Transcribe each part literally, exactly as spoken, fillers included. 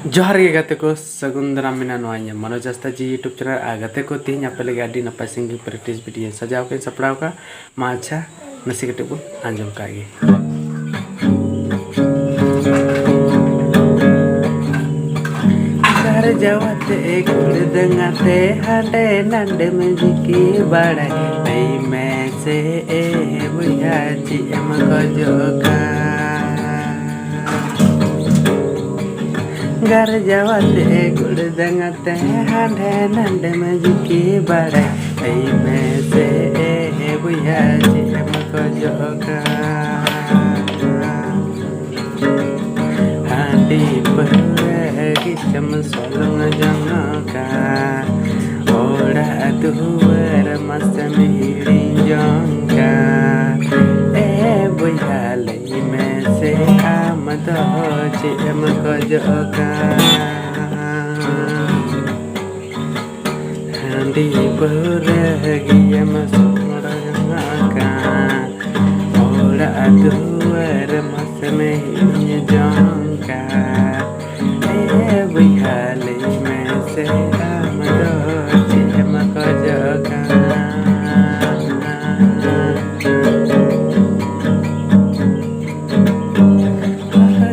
ᱡᱚᱦᱟᱨ ᱜᱮ ᱜᱟᱛᱮ ᱠᱚ, ᱥᱟᱹᱜᱩᱱ ᱫᱟᱨᱟᱢ᱾ ᱢᱮᱱᱟᱜ ᱱᱚᱣᱟ ᱤᱧᱟᱹᱜ ᱢᱚᱱᱳᱡᱽ ᱦᱟᱸᱥᱫᱟ ᱡᱤ YouTube channel᱾ ᱟᱨ ᱜᱟᱛᱮ ᱠᱚ, ᱛᱮᱦᱮᱧ ᱟᱯᱮ ᱞᱟᱹᱜᱤᱫ ᱟᱹᱰᱤ ᱱᱟᱯᱟᱭ singing practice video ᱥᱟᱡᱟᱣ ᱠᱟᱛᱮᱧ ᱥᱟᱯᱲᱟᱣ ᱠᱟᱜᱼᱟ᱾ ᱢᱟ ᱟᱪᱪᱷᱟ, ᱱᱟᱥᱮ ᱠᱟᱹᱴᱤᱡ ᱵᱚᱱ ᱟᱸᱡᱚᱢ ᱠᱟᱜ ᱜᱮ᱾ ᱜᱟᱨᱡᱟᱣᱟᱛᱮ ᱜᱩᱲᱫᱟᱹᱝᱟᱛᱮ ᱦᱟᱸᱰᱮ ᱱᱟᱰᱮᱢ ᱡᱤᱠᱤ ᱵᱟᱲᱟᱭ, ᱞᱟᱹᱭ ᱢᱮ ᱥᱮ ᱮ ᱵᱚᱭᱦᱟ, ᱪᱮᱫ ᱮᱢ ᱠᱷᱚᱡᱚᱜ ᱠᱟᱱ? ᱜᱟᱨᱡᱟᱣᱟᱛᱮ ᱜᱩᱲᱫᱟᱹᱝᱟᱛᱮ ᱦᱟᱸᱰᱮ ᱱᱟᱰᱮᱢ ᱡᱤᱠᱤ ᱵᱟᱲᱟᱭ, ᱞᱟᱹᱭ ᱢᱮ ᱥᱮ ᱮ ᱵᱚᱭᱦᱟ, ᱪᱮᱫ ᱮᱢ ᱠᱷᱚᱡᱚᱜ ᱠᱟᱱ? ᱦᱟᱺᱰᱤ ᱯᱟᱹᱣᱨᱟᱹ ᱜᱮᱪᱮᱢ ᱥᱚᱞᱚᱝ ᱡᱚᱝ ᱠᱟᱱ, ᱚᱲᱟᱜ ᱫᱩᱣᱟᱹᱨ ᱢᱟᱥᱮᱢ ᱦᱤᱲᱤᱧ ᱡᱚᱝ ᱠᱟᱱ᱾ ᱮ ᱵᱚᱭᱦᱟ, ᱞᱟᱹᱭ ᱢᱮ ᱥᱮ ᱟᱢ ᱫᱚ ᱪᱮᱫ ᱮᱢ ᱠᱷᱚᱡᱚᱜ ᱠᱟᱱ? ᱦᱟᱺᱰᱤ ᱯᱟᱹᱣᱨᱟᱹ ᱜᱮᱢ ᱥᱚᱢᱚᱲ ᱟᱠᱟᱱ, ᱚᱲᱟᱜ ᱫᱩᱣᱟᱹᱨ ᱢᱟᱥᱮᱢ ᱦᱤᱲᱤᱧ ᱡᱚᱝ ᱠᱟᱱ᱾ ᱮ ᱵᱚᱭᱦᱟ, ᱞᱟᱹᱭ ᱢᱮ ᱥᱮ ᱟᱢ ᱫᱚ ᱪᱮᱫ ᱮᱢ ᱠᱷᱚᱡᱚᱜ ᱠᱟᱱ?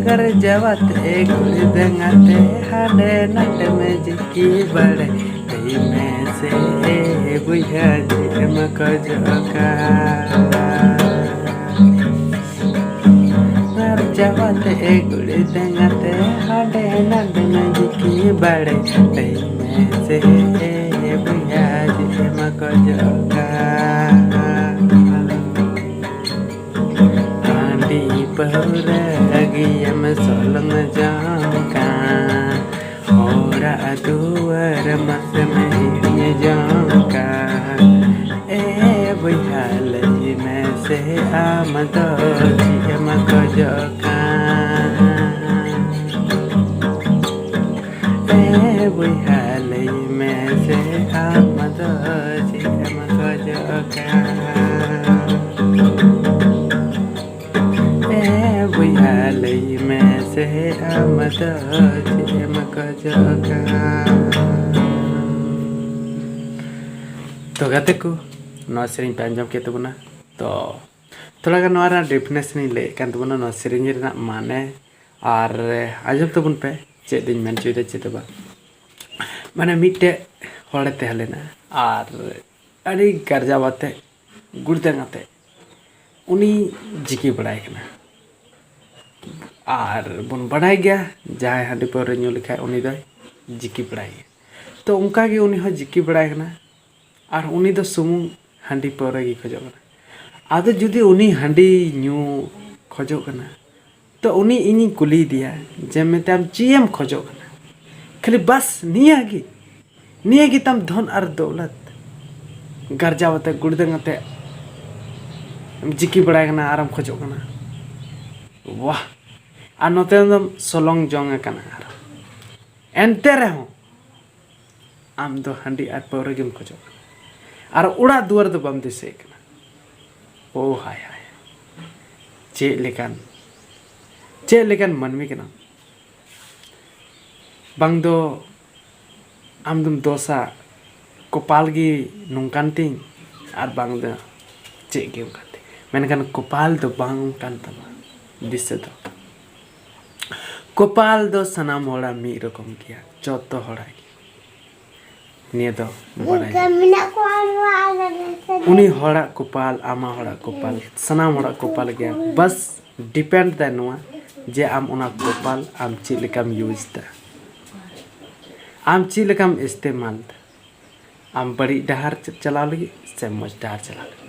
ᱜᱟᱨᱡᱟᱣᱟᱛᱮ ᱜᱩᱲᱫᱟᱹᱝᱟᱛᱮ ᱦᱟᱸᱰᱮ ᱱᱟᱰᱮᱢ ᱡᱤᱠᱤ ᱵᱟᱲᱟᱭ, ᱞᱟᱹᱭ ᱢᱮ ᱥᱮ ᱮ ᱵᱚᱭᱦᱟ, ᱪᱮᱫ ᱮᱢ ᱠᱷᱚᱡᱚᱜ ᱠᱟᱱ? ᱜᱟᱨᱡᱟᱣᱟᱛᱮ ᱜᱩᱲᱫᱟᱹᱝᱟᱛᱮ ᱦᱟᱸᱰᱮ ᱱᱟᱰᱮᱢ ᱡᱤᱠᱤ ᱵᱟᱲᱟᱭ, ᱞᱟᱹᱭ ᱢᱮ ᱥᱮ ᱮ ᱵᱚᱭᱦᱟ, ᱪᱮᱫ ᱮᱢ ᱠᱷᱚᱡᱚᱜ ᱠᱟᱱ? ᱦᱟᱺᱰᱤ ᱯᱟᱹᱣᱨᱟᱹ ᱜᱮᱢ ᱥᱚᱞᱚᱝ ᱡᱚᱝ ᱠᱟᱱ, ᱚᱲᱟᱜ ᱫᱩᱣᱟᱹᱨ ᱢᱟᱥᱮᱢ ᱦᱤᱲᱤᱧ ᱡᱚᱝ ᱠᱟᱱ᱾ ᱮ ᱵᱚᱭᱦᱟ, ᱞᱟᱹᱭ ᱢᱮ ᱥᱮ ᱟᱢ ᱫᱚ ᱪᱮᱫ ᱮᱢ ᱠᱷᱚᱡᱚᱜ ᱠᱟᱱ? ᱮ ᱵᱚᱭᱦᱟ, ᱞᱟᱹᱭ ᱢᱮ ᱥᱮ ᱟᱢ ᱫᱚ ᱪᱮᱫ ᱮᱢ ᱠᱷᱚᱡᱚᱜ ᱠᱟᱱ? ᱮ ᱵᱚᱭᱦᱟ, ᱞᱟᱹᱭ ᱢᱮ ᱥᱮ ᱟᱢ ᱫᱚ ᱪᱮᱫ ᱮᱢ ᱠᱷᱚᱡᱚᱜ ᱠᱟᱱ? ᱛᱚ ᱜᱟᱛᱮ ᱠᱚ, ᱱᱚᱣᱟ ᱥᱮᱨᱮᱧ ᱯᱮ ᱟᱸᱡᱚᱢ ᱠᱮᱫ ᱛᱟᱵᱚᱱᱟ᱾ ᱛᱚ ᱛᱷᱚᱲᱟ ᱜᱟᱱ ᱱᱚᱣᱟ ᱨᱮᱱᱟᱜ definition ᱤᱧ ᱞᱟᱹᱭᱮᱫ ᱠᱟᱱ ᱛᱟᱵᱚᱱᱟ, ᱱᱚᱣᱟ ᱥᱮᱨᱮᱧ ᱨᱮᱱᱟᱜ ᱢᱟᱱᱮ, ᱟᱨ ᱟᱸᱡᱚᱢ ᱛᱟᱵᱚᱱ ᱯᱮ ᱪᱮᱫ ᱤᱧ ᱢᱮᱱ ᱦᱚᱪᱚᱭᱮᱫᱟ, ᱪᱮᱫ ᱫᱚ ᱵᱟᱝ᱾ ᱢᱟᱱᱮ ᱢᱤᱫᱴᱮᱡ ᱦᱚᱲᱮ ᱛᱟᱦᱮᱸ ᱞᱮᱱᱟ, ᱟᱨ ᱟᱹᱰᱤ ᱜᱟᱨᱡᱟᱣ ᱟᱛᱮ, ᱜᱩᱲᱫᱟᱹᱝ ᱟᱛᱮ ᱩᱱᱤ ᱡᱤᱠᱤ ᱵᱟᱲᱟᱭ ᱠᱟᱱᱟ᱾ ᱟᱨ ᱵᱚᱱ ᱵᱟᱰᱟᱭ ᱜᱮᱭᱟ, ᱡᱟᱦᱟᱸᱭ ᱦᱟᱺᱰᱤ ᱯᱟᱹᱣᱨᱟᱹ ᱧᱩ ᱞᱮᱠᱷᱟᱡ ᱩᱱᱤ ᱫᱚᱭ ᱡᱤᱠᱤ ᱵᱟᱲᱟᱭ ᱜᱮᱭᱟ᱾ ᱛᱚ ᱚᱱᱠᱟ ᱜᱮ ᱩᱱᱤ ᱦᱚᱸ ᱡᱤᱠᱤ ᱵᱟᱲᱟᱭ ᱠᱟᱱᱟ, ᱟᱨ ᱩᱱᱤ ᱫᱚ ᱥᱩᱢᱩᱝ ᱦᱟᱺᱰᱤ ᱯᱟᱹᱣᱨᱟᱹ ᱜᱮ ᱠᱷᱚᱡᱚᱜ ᱠᱟᱱᱟ᱾ ᱟᱫᱚ ᱡᱩᱫᱤ ᱩᱱᱤ ᱦᱟᱺᱰᱤ ᱧᱩ ᱠᱷᱚᱡᱚᱜ ᱠᱟᱱᱟ, ᱛᱚ ᱩᱱᱤ ᱤᱧᱤᱧ ᱠᱩᱞᱤᱭᱮᱫᱮᱭᱟ ᱡᱮ, "ᱢᱮᱱᱛᱮ ᱟᱢ ᱪᱮᱫ ᱮᱢ ᱠᱷᱚᱡᱚᱜ ᱠᱟᱱᱟ? ᱠᱷᱟᱹᱞᱤ ᱵᱟᱥ ᱱᱤᱭᱟᱹ ᱜᱮ, ᱱᱤᱭᱟᱹ ᱜᱮ ᱛᱟᱢ ᱫᱷᱚᱱ ᱟᱨ ᱫᱚᱣᱞᱚᱛ?" ᱜᱟᱨᱡᱟᱣ ᱟᱛᱮ, ᱜᱩᱲᱫᱟᱹᱝ ᱟᱛᱮ ᱮᱢ ᱡᱤᱠᱤ ᱵᱟᱲᱟᱭ ᱠᱟᱱᱟ ᱟᱨᱮᱢ ᱠᱷᱚᱡᱚᱜ ᱠᱟᱱᱟ, ᱣᱟᱦ! ᱟᱨ ᱱᱚᱛᱮ ᱫᱚᱢ ᱥᱚᱞᱚᱝ ᱡᱚᱝ ᱟᱠᱟᱱᱟ᱾ ᱟᱨ ᱮᱱᱛᱮ ᱨᱮᱦᱚᱸ ᱟᱢ ᱫᱚ ᱦᱟᱺᱰᱤ ᱟᱨ ᱯᱟᱹᱣᱨᱟᱹ ᱜᱮᱢ ᱠᱷᱚᱡᱚᱜ ᱠᱟᱱᱟ, ᱟᱨ ᱚᱲᱟᱜ ᱫᱩᱣᱟᱹᱨ ᱫᱚ ᱵᱟᱢ ᱫᱤᱥᱟᱹᱭᱮᱫ ᱠᱟᱱᱟ᱾ ᱳ ᱦᱟᱭ ᱦᱟᱭ, ᱪᱮᱫ ᱞᱮᱠᱟᱱ, ᱪᱮᱫ ᱞᱮᱠᱟᱱ ᱢᱟᱹᱱᱢᱤ ᱠᱟᱱᱟᱢ? ᱵᱟᱝ ᱫᱚ ᱟᱢ ᱫᱚᱢ ᱫᱳᱥᱟ ᱠᱚᱯᱟᱞ ᱜᱮ ᱱᱚᱝᱠᱟᱱ ᱛᱤᱧ, ᱟᱨ ᱵᱟᱝ ᱫᱚ ᱪᱮᱫ ᱜᱮ ᱚᱱᱠᱟᱱ ᱛᱤᱧ, ᱢᱮᱱᱠᱷᱟᱱ ᱠᱚᱯᱟᱞ ᱫᱚ ᱵᱟᱝ ᱚᱱᱠᱟᱱ ᱛᱟᱢᱟ᱾ ᱫᱤᱥᱟᱹ ᱫᱚ, ᱠᱚᱯᱟᱞ ᱫᱚ ᱥᱟᱱᱟᱢ ᱦᱚᱲᱟᱜ ᱢᱤᱫ ᱨᱚᱠᱚᱢ ᱜᱮᱭᱟ, ᱡᱚᱛᱚ ᱦᱚᱲᱟᱜ ᱜᱮ᱾ ᱱᱤᱭᱟᱹ ᱫᱚ ᱵᱟᱲᱟᱭ ᱜᱮ᱾ ᱢᱮᱱᱟᱜ ᱠᱚᱣᱟ ᱱᱚᱣᱟ ᱟᱞᱮ ᱨᱮᱱ ᱥᱮᱫ᱾ ᱩᱱᱤ ᱦᱚᱲᱟᱜ ᱠᱚᱯᱟᱞ, ᱟᱢᱟᱜ ᱦᱚᱲᱟᱜ ᱠᱚᱯᱟᱞ, ᱥᱟᱱᱟᱢ ᱦᱚᱲᱟᱜ ᱠᱚᱯᱟᱞ ᱜᱮᱭᱟ᱾ ᱵᱟᱥ depend ᱫᱟᱭ ᱱᱚᱣᱟ ᱡᱮ ᱟᱢ ᱚᱱᱟ ᱠᱚᱯᱟᱞ ᱟᱢ ᱪᱮᱫ ᱞᱮᱠᱟᱢ use ᱫᱟ, ᱟᱢ ᱪᱮᱫ ᱞᱮᱠᱟᱢ ᱤᱥᱛᱮᱢᱟᱞ ᱫᱟ, ᱟᱢ ᱵᱟᱹᱲᱤᱡ ᱰᱟᱦᱟᱨ ᱪ-, ᱪᱟᱞᱟᱣ ᱞᱟᱹᱜᱤᱫ ᱥᱮ ᱢᱚᱡᱽ ᱰᱟᱦᱟᱨ ᱪᱟᱞᱟᱣ ᱞᱟᱹᱜᱤᱫ᱾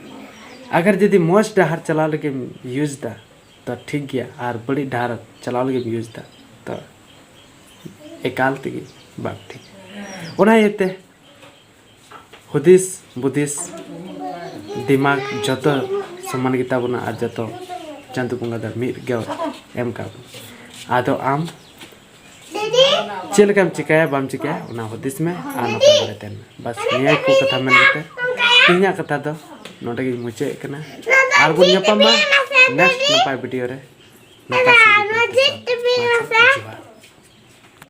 ᱟᱜᱟᱨ ᱡᱩᱫᱤ ᱢᱚᱡᱽ ᱰᱟᱦᱟᱨ ᱪᱟᱞᱟᱣ ᱞᱟᱹᱜᱤᱫ ᱮᱢ use ᱫᱟ, ᱛᱚ ᱴᱷᱤᱠ ᱜᱮᱭᱟ, ᱟᱨ ᱵᱟᱹᱲᱤᱡ ᱰᱟᱦᱟᱨ ᱪᱟᱞᱟᱣ ᱞᱟᱹᱜᱤᱫ ᱮᱢ use ᱫᱟ, ᱛᱚ ᱮᱠᱟᱞ ᱛᱮᱜᱮ ᱵᱟᱝ ᱴᱷᱤᱠ᱾ ᱚᱱᱟ ᱤᱭᱟᱹᱛᱮ ᱦᱩᱫᱤᱥ ᱵᱩᱫᱤᱥ ᱫᱤᱢᱟᱜᱽ ᱡᱚᱛᱚ ᱥᱚᱢᱟᱱ ᱜᱮᱛᱟ ᱵᱚᱱᱟ, ᱟᱨ ᱡᱚᱛᱚ ᱪᱟᱸᱫᱚ ᱵᱚᱸᱜᱟ ᱫᱚ ᱢᱤᱫ ᱜᱮ ᱮᱢ ᱠᱟᱜ ᱵᱚᱱᱟ᱾ ᱟᱫᱚ ᱟᱢ ᱪᱮᱫ ᱞᱮᱠᱟᱢ ᱪᱤᱠᱟᱹᱭᱟ ᱵᱟᱢ ᱪᱤᱠᱟᱹᱭᱟ, ᱚᱱᱟ ᱦᱩᱫᱤᱥ ᱢᱮ ᱟᱨ ᱱᱟᱯᱟᱭ ᱵᱟᱲᱟ ᱛᱟᱦᱮᱱ ᱢᱮ᱾ ᱵᱟᱥ ᱱᱤᱭᱟᱹ ᱠᱚ ᱠᱟᱛᱷᱟ ᱢᱮᱱ ᱠᱟᱛᱮ ᱛᱮᱦᱮᱧᱟᱜ ᱠᱟᱛᱷᱟ ᱫᱚ ᱱᱚᱰᱮ ᱜᱤᱧ ᱢᱩᱪᱟᱹᱫ ᱠᱟᱱᱟ᱾ ᱟᱨ ᱵᱚᱱ ᱧᱟᱯᱟᱢᱟ next ᱱᱟᱯᱟᱭ video ᱨᱮ, ᱱᱟᱯᱟᱭ ᱥᱟᱺᱦᱤᱡ ᱜᱮ ᱡᱚᱦᱟᱨ᱾